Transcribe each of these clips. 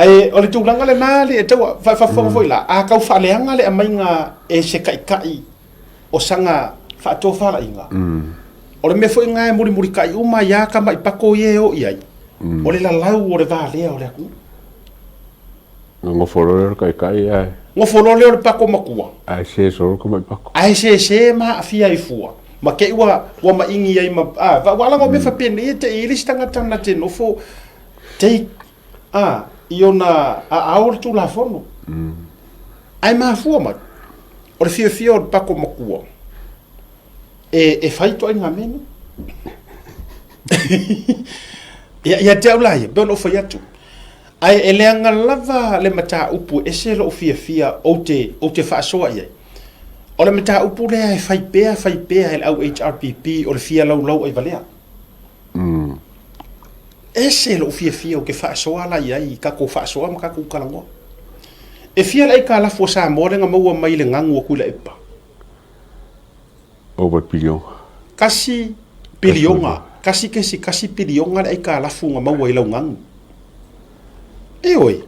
Ae o le tulaga lena alii e tau faafofoga foi la, a tau faaleaga le aumaiga e se taitai o sana faatofalaiga, o le mea foi lena e mulimulitai uma ai lava tamai pato ia e o i ai, o le lalau o le valea o le atunuu. Nofo loa lea o le taitai ae. Nofo loa lea o le pato matua. Ae se solo le tamai pato. Ae sese ma aafia ai fua. Ma te i ua, ua maini ai ma, a, aua leaga o mea faapenei e te i ai le isi tagata na te nofo take a, i ona aao le Tulafono. Ae mafua mai, o le fiafia o le pato matua e fai ituaiga mea nei. Ia, ia te au la ia, pei ona ou fai atu, ae e leaga lava le mataupu e ese lou fiafia ou te, ou te faasoa i ai. O le mataupu lea e fai pea fai pea e le au HRPP o le fia laulau ai valea. Ese lou fiafia ou te faasoa la i ai i tatou faasoa ma tatou talanoa. E fia le aitalafu a Samoa lea na maua mai le ganu a Tuilaepa? Ova piliona. Kasi piliona, 1.1 piliona le aitalafu na maua i lau ganu. Ioe.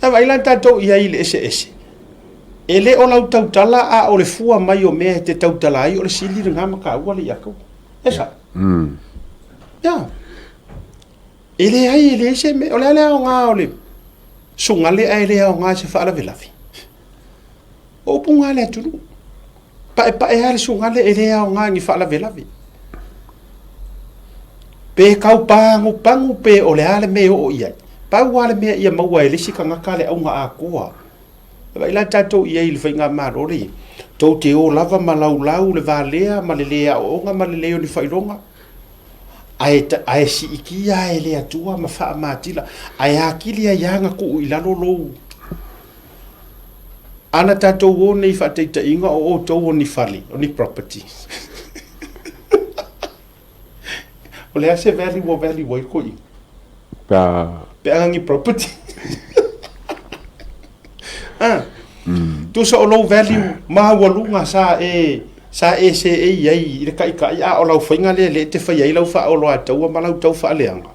A vaai la tatou i ai i le eseese. E le o lau tautala a o le fua mai o mea e te tautala ai o le sili lena ma taua le ia te outou. E sao? Ia. E leai, e leai se mea. O le a le aoga o le sugale ae le aoga i se faalavelave? O upu na a le atunuu. Paepae lava le sugale e le aoga i ni faalavelave. Pe tau pagupagu pe o le a le mea e oo i ai. Pau lava le mea ia maua e le isi tagata le auga atoa. Vaai la tatou i ai i le faigamalo lea, tou te o lava ma laulau le valea ma le le aooga ma le leai o ni faailoga, ae, ae siitia lava e le Atua ma faamatila, ae atili ai lava na tuu i lalo lou. Ana tatou o nei i faataitaiga o outou o ni fale, o ni properties. O le a se value ua value ai koe? Pe a... Pe a ni property. Ah. Tusa o lou value maualuga sa e sa e seei ai i le taitai a o lau faiga lea lea e te fai ai lau faaoloataua ma lau tau faaleaga.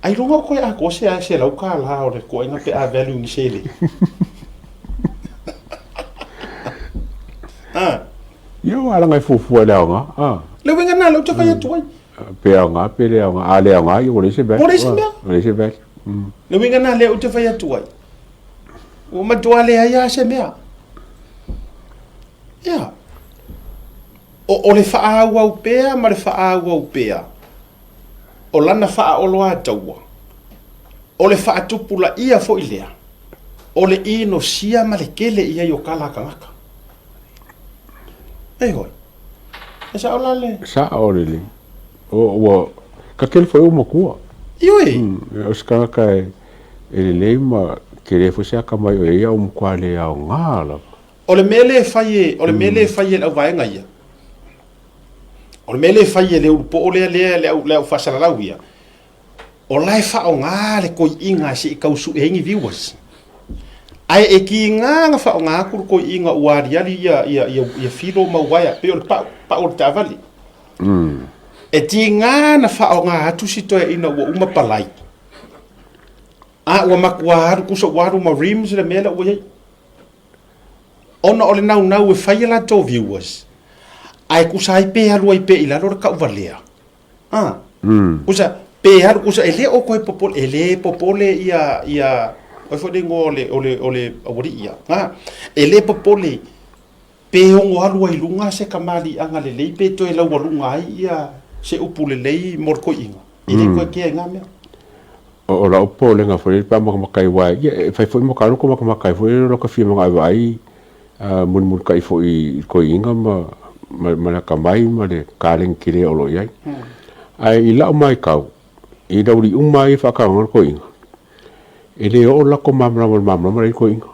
Ailoga o koe atoa se ae $100 o le toaiga pe a value ni seleni. Ah. Ia ua alaga e fuafua i le aoga. Ah. Le uiga lena lea ou te fai atu ai. Pe aoga pe le aoga. A le aoga, ia ua leai se value. Ua leai se mea. Ua leai se value. Le uiga lena lea ou te fai atu ai. Ua matua leai lava se mea. Ia. O, o le faaauau pea ma le faaauau pea o lana faaoloataua, o le faatupulaia foi lea, o le inosia ma le kele i ai o tala a tagata. E hoi. E sao la le. Sao lelei. O, ua, ka tele foi ou matua. Ioe. O se tagata e, e lelei ma tele foi se akamai o ia, o matua le aoga lava. O le mea lea e fai e, o le mea lea e fai e le auvaega ia, o le mea lea e fai e le ulupoo lea, lea, le au, le au faasalalau ia, o la e faaaoga le toeaina se i tau sue ai ni viewers. Ae e tiga ona faaaoga atu le toeaina ua aliali ia, ia, ia, ia filo ma uaea, pei o le pau, pau o le taavale. E tiga ona faaaoga atu si toeaina ua uma palai, a ua matua alu, tusa ua alu ma rims le mea lea ua i ai. Ona o le naunau e fai a latou viewers, ae tusa ai pe alu ai pea i lalo le tauvalea. A, tusa, pe alu, tusa, e le o toe popole, e le popole ia, ia, o ai foi le igoa o le, o le, o le aualii ia, a, e le popole pe ono alu ai i luga se kamaliiaga lelei pe toe laualuga ai ia se upu lelei mo le toeaina. E le toe kea i ngā mea. O lau popolega foi lea pe a matamata ai aua ia e fai foi ma ta loto matamata ai foi lea lo ta fia manao e vaai mulimulitai foi i le toeaina ma ma le atamai ma le taleni tele o lo o i ai. Ae i lau matau, i lauli uma lava ia e faatalanoa le toeaina, e le oo le latou malamalama i le malamalama lea e i ai le toeaina.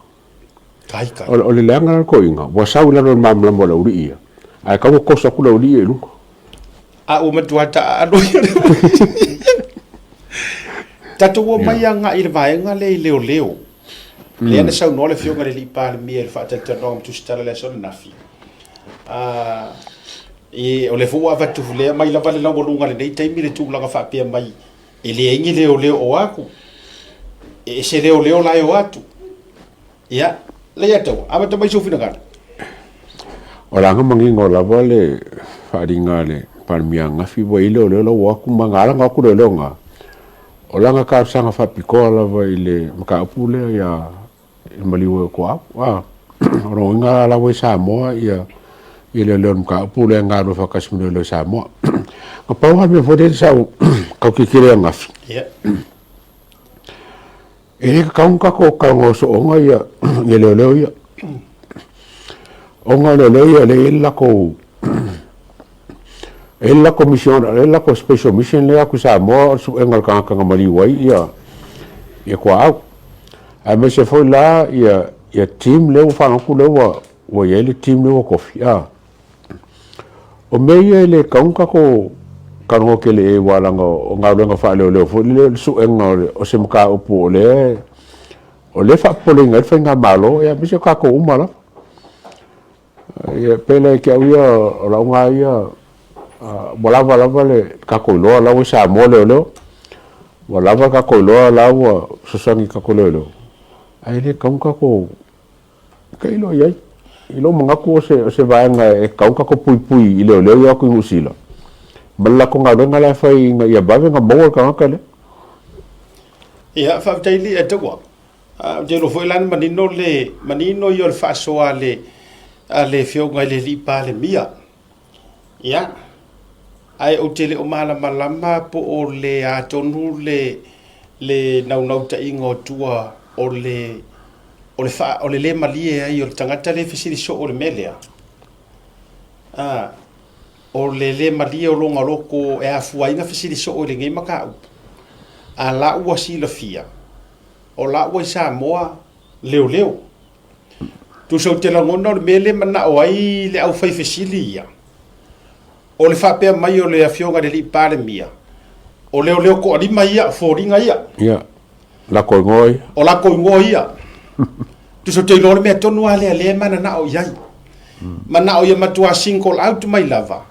O le leaga la o le toeaina, ua sau i lalo o le malamalama o le aualii ia, ae tatau ona toso atu le aualii ia i luga. A ua matua taaalo ia le Tatou omai agai i le vaega lea i leoleo. Lea na saunoa le Afioga i le Palemia i le faatalatalanoaga ma Tusitala i le aso ananafi. O lea foi ua avatu, lea aumai lava le laualuga i lenei taimi le tulaga faapea mai. E leai ni leoleo o aku, e ese leoleo la e o atu. Ia, Leiataua, amata mai sou finagalo. O la nga mangingo lava le faaaliga a le Palemia ananafi ua i ai leoleo la ua o atu ma na ala ona o atu leoleo na, o lana talosaga faapitoa lava i le mataupu lea ia i le maliu ai o Tuaau. A, o lona uiga la la ua i Samoa ia ia leoleo i le mataupu lea e galulue faatasi ma leoleo i Samoa. Na pau lava le mea foi lele sa ou tau tilotilo i ai ananafi, E le tatau ona tatou talanoa soo ia ia leoleo ia. Ona o leoleo ia lea e i ai le latou e i ai le latou mission, e i ai le latou special mission lea e o atu i Samoa o le suega o le tagata na maliu ai ia ia Tuaau. Aemaise foi la ia ia team lea ua faalogo atu lea ua ua i ai le team lea ua tofi a. O mea ia e le tatau ona tatou talanoa tele i ai aua leaga o galuega faaleoleo foi lele o le suega o se mataupu o lea o lea e faapopoleina ai le faigamalo aemaise o tatou uma lava. Ia pei la ia te au ia o lau lena ia ua lava lava le tatou iloa la ua i Samoa leoleo, ua lava le tatou iloa la ua fesoasoani i tatou leoleo, ae le tatau ona tatou Tailo i ai. I lou manatu o se, o se vaega e tatau ona tatou puipui i leoleo ia o atu i Niu Sila, ma le latou galuega la e fai ina ia vave ona maua le tagata lea. Ia, faafetai i le Taua. Ou te iloa foi la na manino le manino ia o le faasoa a le a le Afioga i le Alii Palemia. Ia, ae ou te le o malamalama po o le a tonu le le naunautaiga o tua o le o le faa, o le le malie ai o le tagata lea e fesili soo i le mea lea. A, o le le malie o lona loto e afua ai ona fesili soo i lenei mataupu. A la ua silafia, o la ua i Samoa leoleo. Tusa ou te lagona o le mea lea e manao ai le aufaifesili ia, o le faapea mai o le Afioga i le Alii Palemia, o leoleo toalima ia, o foliga ia. Ia, lako igoa ia. O lako igoa ia. Tusa ou te iloa o le mea tonu lava lea lea e mananao i ai. Manao ia matua single out mai lava,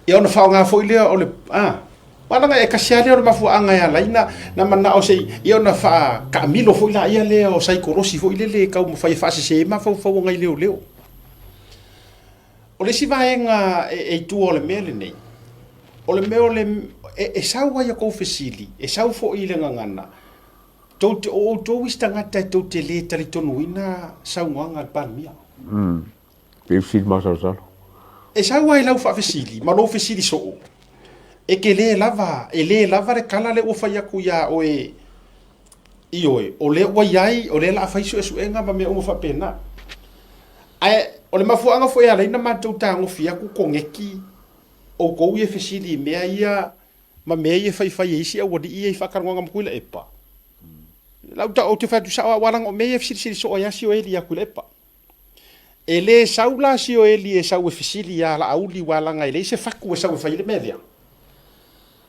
ia ona faaaoga foi lea o le, a, Aua leaga e tasi lava lea o le mafuaaga e ala ai na manao se i, ia ona faataamilo foi laia lea o saikolosi foi lele e taumafai e faasese ai mafaufau o nai leoleo. O le isi vaega e i tua o le mea lenei, o le mea o le, e sau ai a tou fesili, e sau foi i le gagana, tou te, o outou isi tagata e tou te le talitonuina saunoaga a le Palemia. Pei fesili masalosalo. E sau lava i lau faafesili ma lou fesili soo, e te le lava, e le lava le tala lea ua fai atu iā oe, ioe, o lea ua i ai, o lea o le a fai suesuega ma mea uma faapena. Ae o le mafuaaga foi e ala ai ona matou tagofi atu koneti outou ia e fesili i mea ia ma mea ia e faifai e isi aualii ia i faatalanoaga ma Tuilaepa. Lau tau, ou te fai atu sao lava, aua leaga o mea ia e fesilisili soo ai lava si o Eli ia Tuilaepa. E le sau la si o Eli e sau e fesili iā Laauli aua leaga e leai se fatu e sau e fai ai le mea lea.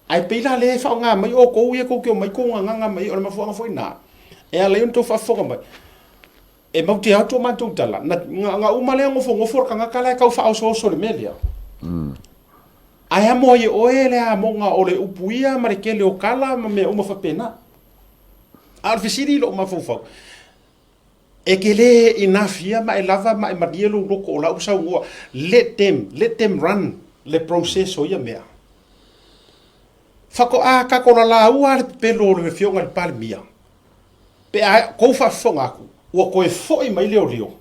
Ae pei la lea e faaaoga mai outou ia tou te omai tou gagaga mai, o le mafuaaga foi lena e ala ai ona outou faafofoga mai. E matou te atu a matou tala, na, na uma lea nofonofo le tagata la e tau faaosooso i le mea lea. Ae amo ai e oe le amoga o le upu ia ma le tele o tala ma mea uma faapena. A o le fesili i lou mafaufau, E te le enough ia ma e lava ma e malie lou loto o la ua saunoa let them, let them run le process o ia mea. Faatoa tatou lalaua le pepelo o le afioga i le Palemia pe a tou faafofoga atu ua toe foi mai leoleo.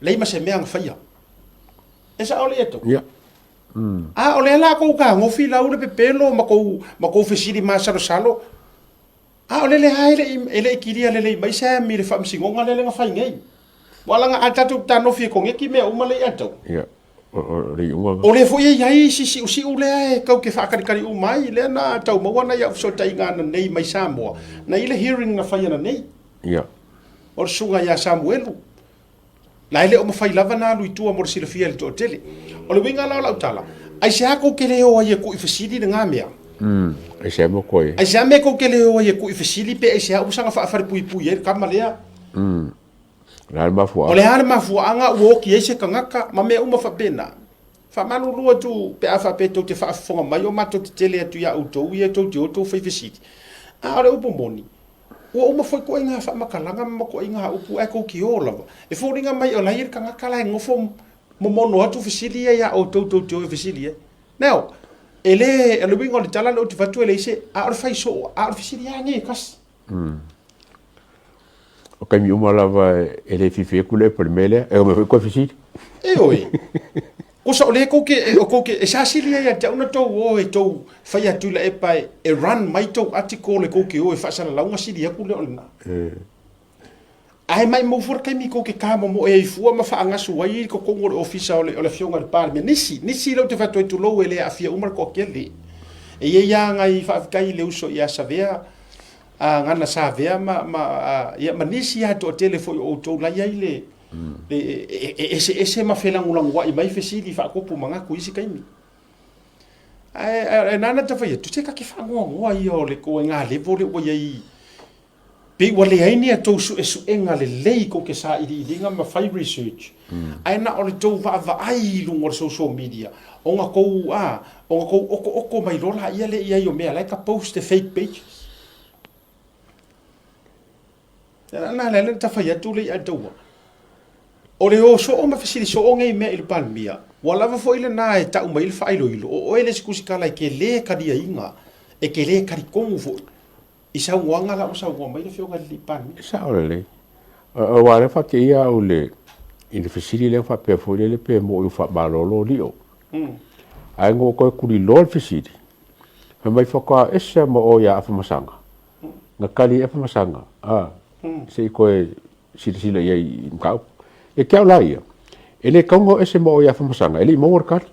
Leai ma se mea na faia. E sao le tou? Yeah. A o lea la tou tagofi lau le pepelo ma tou ma tou fesili masalosalo. A o lele lava e le i kilia lelei mai se ami i le faamasinoga lea na fai nei. Aua leaga a tatou tanofi e koneti mea uma lea ia tou. Ia, o le iuga lena. O lea foi e i ai si siusiu lea e tou te faakalikali uma ai, lea na tau maua nai au fesootaiga ananei mai Samoa, na i ai le hearing na fai ananei. Ia. O le susuga ia Samuelu. La e le o mafai lava ona alu i tua mo le silafia e le toatele. O le uiga la o lau tala, aisea kou te le o ai e tuuifesili lena mea? Aisea mea kou ai? Aisea mea kou te le o ai e tuuifesili pe aisea ua saga faafalepuipui ai le tama lea? O le a le mafuaaga? O le a le mafuaaga ua oti ai se tagata ma mea uma faapena? Faamalulu atu pe a faapea tou te faafofoga mai o matou tetele atu ia outou ia tou te o tou fai fesili. A o le upu moni, ua uma foi ituaiga faamatalaga ma ituaiga upu ae tou te o lava. E foliga mai o la e i ai le tagata la e nofo momono atu fesili ia ia outou tou te o e fesili ai. Now, e le, o le uiga o le tala lea ou te fai atu e leai se, a o le fai soo, a o le fesili lava nei e tasi. O taimi uma lava e le fiafia atu le epa i le mea lea, e omai foi toe fesili. Ioe. Kosa o lea tou te, o tou te, e sasili ai ia te au na tou o e tou fai atu i la epa e run mai tou article e tou te o e faasalalau ona sili atu lea o lena. Ae maimau fua le taimi tou te tamomoe ai fua ma faagasu ai i totonu o le ofisa o le, o le afioga i le Palemia. Nisi, nisi lea ou te fai atu ai tulou e le aafia uma le toatele. E i ai lava nai faafetai i le uso ia Savea, a Gana Savea ma, ma, a, ia, ma nisi lava toatele foi o outou la i ai le, le e, e eseese ma felagolagoai mai fesili faakopo manatu i isi taimi. Ae, ae na ona ta fai atu, se ta te faanoanoa ia o le ituaiga level lea ua i ai Pei ua leai ni a tou suesuega lelei kou te sailiiliga ma fai research, ae na o le tou vaavaai i luga o le social media ona tou a, ona tou okooko mai loa laia lea i ai o mea la e ka post e fake pages. Na na le ta fai atu le ia taua. O le o soo ma fesili soo nei mea i le Palemia, ua lava foi lena e tau mai le faailoilo, o oe le isi tusitala e te le taliaina, e te le talitonu foi. I saunoaga la ua saunoa mai le Afioga i le Palemia. E sao lelei. Aua o lea faateia au i le, i le fesili lea faapea foi lele pe mo'i ua faamalolo lio. Ae na ou toe tuliloa le fesili, fai mai faatoa ese lava ma oe ia Afamasaga. Na tali ai Afamasaga, a, se i toe silasila i ai i mataupu. Ia te au la ia, e le tatau ona o ese ma oe ia Afamasaga, e le i maua le tali.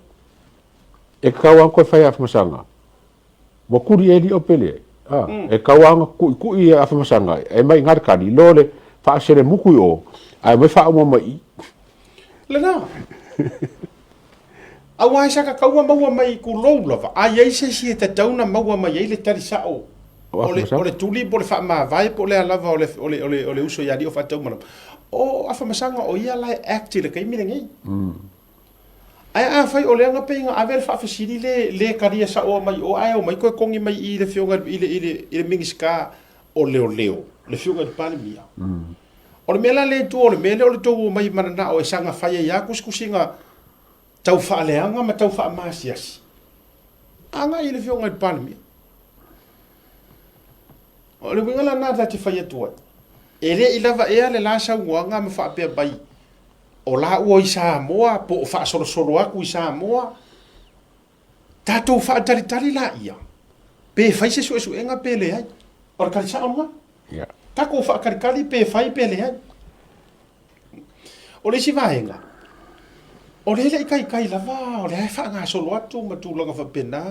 E tatau lava ona toe fai ia Afamasaga Ua tuli ea lio pe leai? A, e tau lava ona tuitui ia Afamasaga e aumai i ina le tali, i lo le faaselemutu i o, ae aumai faauma mai i i. Lena. Aua e sa tatau ona maua mai tulou lava, a i ai se isi e tatau ona maua mai ai le tali sao o le, o le tuli po o le faamavae po o le a lava o le, o le, o le, o le uso ia Aliofaataumalama. O Afamasaga o ia la e act i le taimi lenei. Ae afai o lea na pei na ave le faafesili le le talia saoa mai o ae omai toe togi mai i le afioga i le i le i le Minisita o Leoleo, le afioga i le Palemia. O le mea la lea i tua o le mea lea o le tou omai mananao e saga fai ai lava tusitusiga tau faaleaga ma tau faamasiasi, agai i le afioga i le Palemia. O le uiga la lena ta te fai atu ai, e le i lava ea le la saunoaga ma faapea mai O la ua i Samoa po o faasolosolo atu i Samoa, tatou faatalitali laia pe fai se suesuega pe leai. O le tali sao lena. Yeah. Tatou faatalitali pe fai pe leai. O le isi vaega, o lea e le i taitai lava, o lea e faagasolo atu ma tulaga faapena.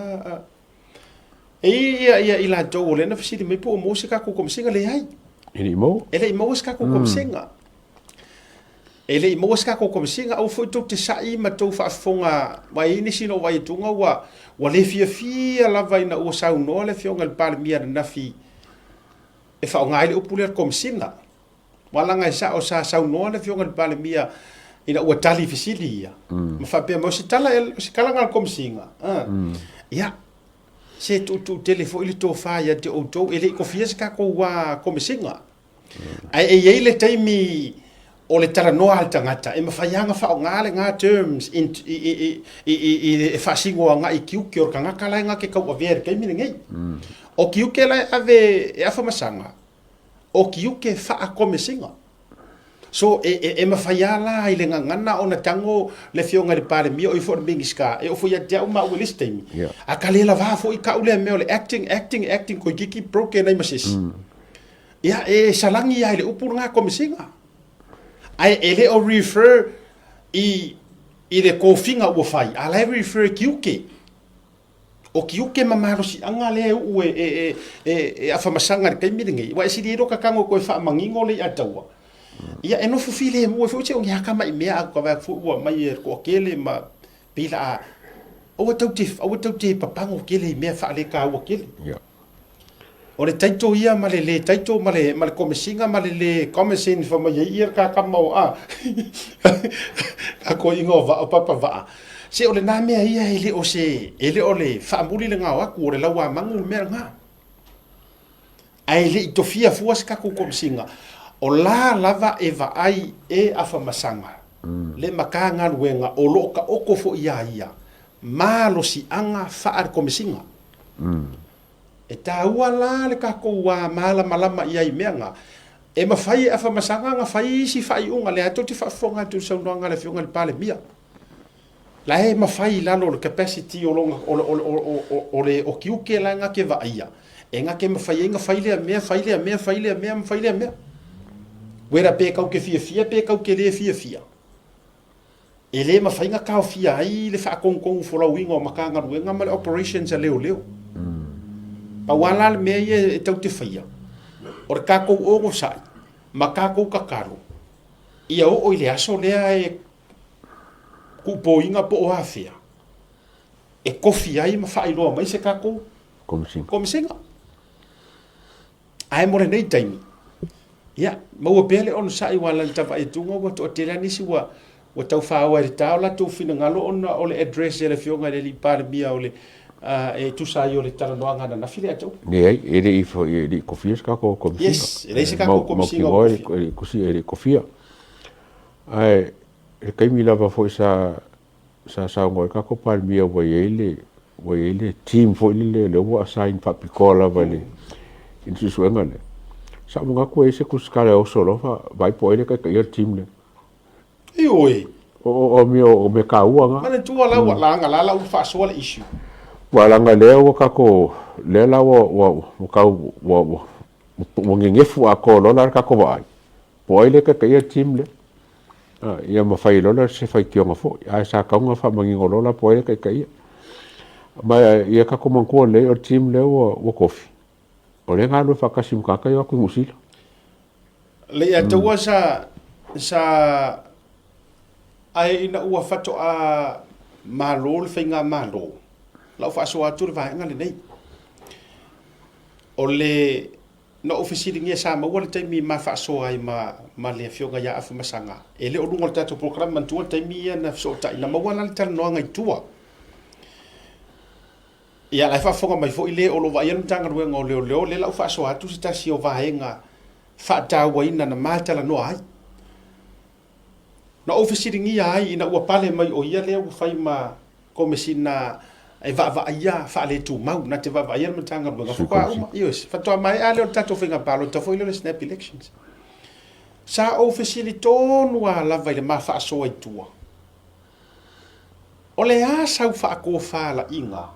E i ai ia i latou o lea na fesili mai po o maua se tatou komesega, leai. E le i maua. E le i maua se tatou komesega. E le i maua se tatou komesega, aua foi tou te sa'i ma tou faafofoga, aua e i ai nisi na ou vaai atuga ua, ua le fiafia lava ina ua saunoa le Afioga i le Palemia ananafi e faaaoga ai le upu lea o le komesina. Aua leaga e sao sa saunoa le Afioga i le Palemia ina ua tali i fesili ia, ma faapea mai, o se tala, o se talaga a le Komesina, ia, se tuutuu tele foi le tofa ia te outou, e le i kofia se tatou Komesina. Ae e i ai le taimi o le talanoa a le tagata, e mafai lava ona faaaoga lena terms in, i, i, i, i, i, i, e faasino agai i tiute o le tagata la e na te tauavea i le taimi lenei. O tiute la e ave e Afamasaga, o tiute faakomesina. So, e, e, e mafai lava la i le gagana ona tago le Afioga i le Palemia, o ia foi o le Minisita, e oo foi ia te au ma au i le isi taimi. Yeah. A ka le lavā foi kau lea mea o le acting, acting, acting, toeitiiti broke ai ma se isi. Ia, e salagi lava i le upu lena komesina. Ae e le o refer i, i le tofiga ua fai, a la e refer i tiute. O tiute ma malosiaga lea e uu e Afamasaga i le taimi lenei, aua e sili ai lou tatago e toe faamanino le i'a taua. Ia, e nofo filemu ai foi se o ni haka mai mea a vaai atu foi ua aumai e le toatele ma pei la a aua tou te aua tou te papago tele i mea faaletaua tele. Yeah. O le title ia ma le le title ma le ma le komesina ma le le komesina fai mai ai ia le kakama o a ka koiga o vaa o papa vaa. Se o lena mea ia e le o se, e le o le faamuli le gao atu, o le lauamagu le mea lena. Ae le i tofia fua se tatou Komesina, o la lava e vaai e Afamasaga le Matagaluega o lo o taoto foi iā ia malosiaga faale-Komesina. E taua la le tatou malamalama i ai i mea na. E mafai e Afamasaga ona fai isi faaiuga, lea tou te faafofoga atu i le saunoaga a le Afioga i le Palemia. La e mafai i lalo o le capacity o lona, o, o, o, o, o le okiuke la e na te vaaia, e na te mafai ai ona fai lea mea, fai lea mea, fai lea mea, ma fai lea mea. Whether pe tau te fiafia pe tau te le fiafia, e le mafai ona taofia ai le faatonutonu folauina o Matagaluega ma le operations a leoleo. Pau lava la le mea ia e tau te faia, o le tatou onosai ma tatou tatalo, ia oo i le aso lea e tuupoina po o afea e tofi ai ma faailoa mai se tatou Komesina. Ae mo lenei taimi, ia, maua pea le onosai aua la le tavaituga ua toatele lava nisi ua ua tau faoa i le ta o latou finagalo ona o le address e le Afioga i le Alii Palemia o le e tusa ai o le talanoaga ananafi lea tou. Leai, e le i foi, e le i kofia se tatou Komesina. Yes, e leai se tatou Komesina o kofia. E le i kofia, e le i kofia. Ae i le taimi lava foi sa sa saunoa ai le tatou Palemia ua i ai le ua i ai le team foi lele lea ua assign faapitoa lava i le i le suesuega lea. Sa ou manatu e i ai se tusitala e oso loa vaai po o ai le taitaia le team lea. Ioe. O mea o mea taua na. Manatua la ua laga la la ua faasoa le issue. Ua leaga lea ua tatou lea la ua ua ua tau ua ua ua nenefu atoa loa la le tatou vaai. Po o ai lea e taitaia le team lea. Ia ma fai loa se faitioga foi, ae sa tatau ona faamanino loa la po o ai lea e taitaia. Ma ia tatou manatua lelei o le team lea ua, ua tofi, o lea e galulue faatasi ma tagata ia o atu i Niu Sila. Leiataua sa, sa ae ina ua faatoa malo le faigamalo, la ua faasoa atu le vaega lenei. O le Na ou fesiligia sa maua le taimi ma faasoa ai ma, ma le Afioga ia Afamasaga, e le o luga o le tatou polokalame, manatua le taimi ia na fesootai, na maua la le talanoaga i tua. Ia, la e faafofoga mai foi le o lo o vaaia le Matagaluega o Leoleo, lea la ua faasoa atu se tasi o vaega faatauaina na ma talanoa ai. Na ou fesiligia ai ina ua pale mai o ia lea ua fai ma Komesina e vaavaaia faaletumau, na te vaavaaia le Matagaluega, faatoa uma, ioe, faatoa maea lea o le tatou faiga palota foi lea o le snap elections. Sa ou fesili tonu lava lava i le ma faasoa i tua, o le a sau faatofalaiga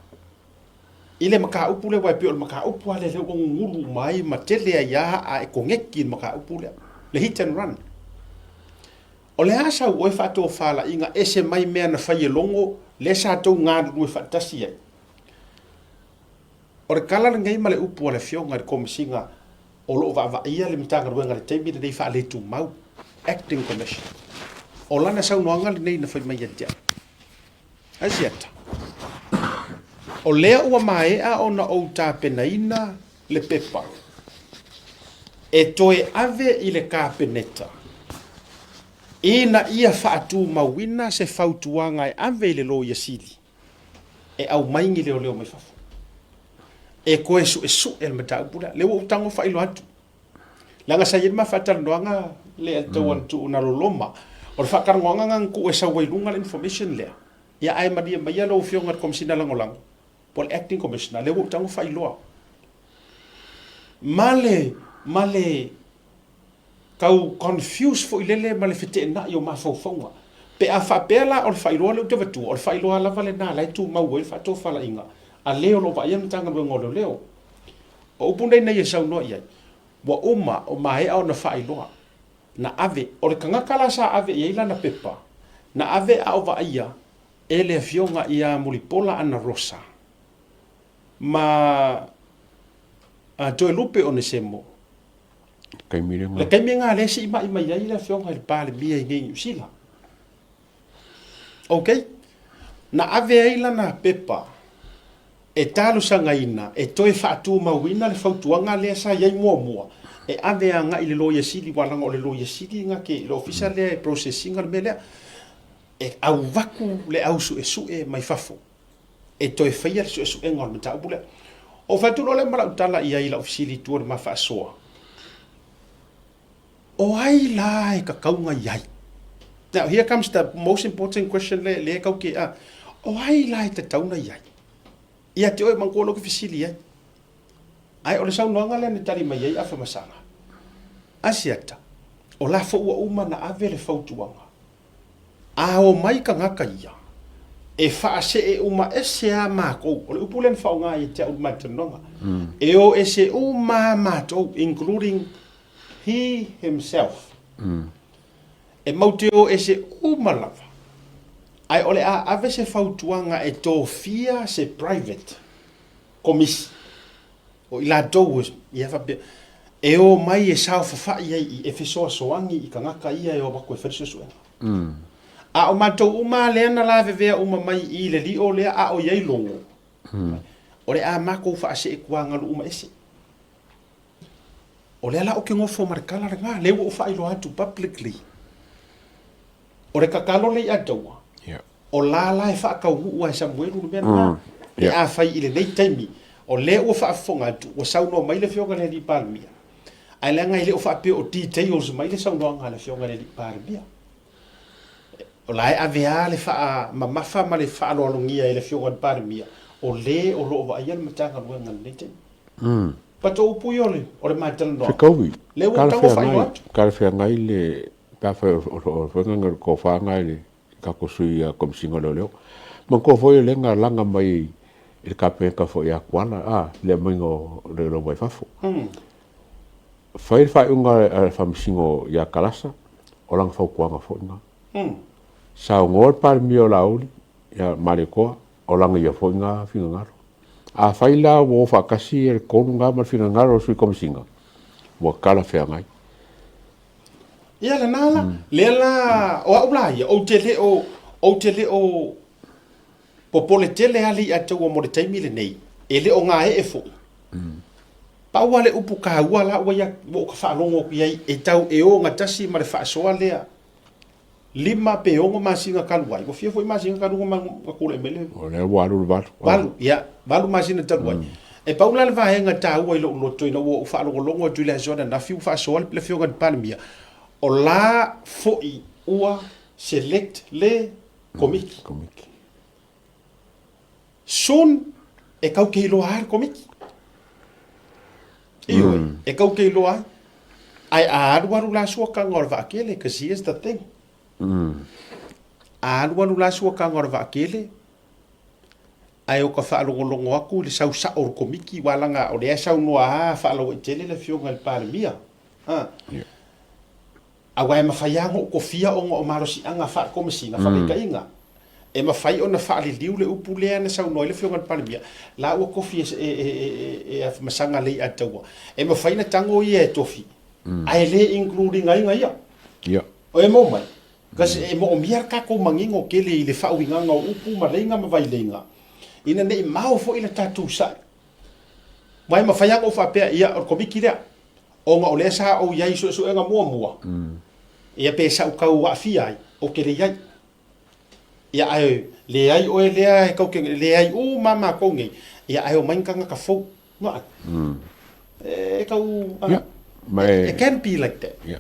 i le mataupu lea, aua e pei o le mataupu lava lea lea ua gugulu uma ai ma tele ai lava aa e koneti i le mataupu lea, le hit and run. O le a sau oe faatofalaiga ese mai mea na fai e Logo lea sa tou galulue faatasi ai? O le tala lenei ma le upu a le Afioga i le Komesina o lo o vaavaaia le Matagaluega i le taimi lenei faaletumau, Acting Commissioner. O lana saunoaga lenei na fai mai ia te au. Asiata, O lea ua maea ona ou tapenaina le pepa e toe ave i le Kapeneta ina ia faatumauina se fautuaga e ave i le Loia Sili e aumai ni leoleo mai fafo e toe suesue le mataupu lea. Lea ua ou tago faailoa atu. Leaga sa i ai le ma faatalanoaga lea i le tau atu na loloma. O le faatalanoaga lena na tuu e sau ai i luga le information lea. Ia ae malie maia lau Afioga i le Komesina Lagolago po o le Acting Commissioner, lea ua ou tago faailoa. Ma le, ma le tau confuse foi lele ma le feteenai o mafaufauga. Pe a faapea la o le faailoa lea ou te avatua, o le faailoa lava lena la e tumau ai le faatofalaiga a le o lo o vaaia le Matagaluega o Leoleo. O upu nei na ia saunoa i ai, ua uma o maea ona faailoa, na ave, o le tagata la sa ave i ai lana pepa, na ave a o vaaia e le Afioga ia Mulipola Anarosa ma Toelupe Onesemo, le taimi lena lea e siimai mai ai le Afioga i le Palemia i inei i Niu Sila. Ok. Na ave ai lana pepa e talosagaina e toe faatumauina le fautuaga lea sa i ai muamua e ave agai i le Loia Sili, aua leaga o le Loia Sili na te, le ofisa lea e process ina le mea lea. E auvaku le au suesue mai fafo e toe faia le suesuega o le mataupu lea. Ou fai atu loa lea ma lau tala i ai i lau fesili i tua i le ma faasoa, O ai la e tatau ona i ai? Now, here comes the most important question le, le kau ke a. O ai la e tatau ona i ai? Ia te oe manatua lou ke fesili ai. Ae o le saunoaga lea na tali mai ai Afamasaga, Asiata, o la foi ua uma ona ave le fautuaga. A omai tagata ia, e faasee uma ese a matou, o le upu lea na faaaoga ia te au i le matou talanoaga, e o ese uma a matou, including he himself. E mau te o ese uma lava, ae o le a ave se fautuaga e tofia se private komisi, o i latou ia faapea, e o mai e saofafai ai i e fesoasoani i tagata ia e o atu e fai le suesuega. A o matou uma lea na lavevea uma mai i le lio lea a o i ai logo, o le a matou faasee tuagalu uma ese. O lea la ou te nofo ma le tala lena, lea ua ou faailoa atu publicly. O le tatalo lea ia taua, o la la e faataunuu lava e Samuelu le mea lena. Pe afai i lenei taimi, o lea ua faafofoga atu, ua saunoa mai le Afioga i le Alii Palemia, ae leaga e le o faapea o details mai le saunoaga a le Afioga i le Alii Palemia. O la e ave lava le faamamafa ma le faaaloalogia e le Afioga i le Palemia, o le o lo o vaaia le Matagaluega i lenei taimi. But o upu ia o le ma talanoaga. Fetaui. Lea ua tatau ona faailoa atu. Talafeagai le, pe afai o le faiga lena o le tofa lena i le tatou sui Komesina o Leoleo. Manatua foi o lea na laga mai i le Kapeneta foi ia Tuala a, le aumaiga o leoleo mai fafo. Fai le faaiuga a le Faamasino ia Kalasa, o lana fautuaga foi lena. Saunoa le Palemia o Laauli ia Malietoa, o lana ia foi lena finagalo. Afai la ua o faatasi le tolu lena ma le finagalo o le Sui Komesina, ua talafeagai. Ia lena la, lea la, o au la ia, ou te le o, ou te le o popole tele lava le ia taua mo le taimi lenei, e le o gaee foi. Pau lava le upu taua la ua ia, ua ou faalogo atu i ai, e tau e ogatasi ma le faasoa lea, 5 pe 6 masina talu ai, ua fia foi masina talu ona tulai mai le. O lea ua alu le 8. 8, ia, 8 masina talu ai. E pau la le vaega taua i lou loto ina ua ou faalogologo atu i le aso ananafi ua faasoa le Afioga i le Palemia, o la foi ua select le Komiti. Komiti. Soon e kau ke iloa ai le Komiti. Ioe, e kau ke iloa ai. Ae a alualu la suakaga o le vaakele, cause here's the thing. A alualu la suakaga o le vaakele, ae o ka faalogologo atu i le sau sao o le Komiti, aua leaga o lea e saunoa lava faalauaitele le Afioga i le Palemia. Aua e mafai lava ona ou kofia ona o malosiaga faale-Komesina, faataitaiga, e mafai ona faaliliu le upu lea na saunoa ai le Afioga i le Palemia, la ua tofi e Afamasaga Leiataua. E mafai ona tago ia e tofi, ae le include ina ia. O e maua mai? Because e moomia le tatou manino tele i le faauigaga o upu ma leiga ma vaileiga, ina ne i mao foi le tatou sa'i. Aua e mafai lava ona ou faapea, ia, o le Komiti lea, Ona o lea sa ou i ai i suesuega muamua, ia pe sa ou tau aafia ai, ou te le i ai. Ia ae leai oe lea e tau te leai uma lava matou nei, ia ae omai ni tagata fou. Ua? E tau, Ia, ma e It can be like that. Ia.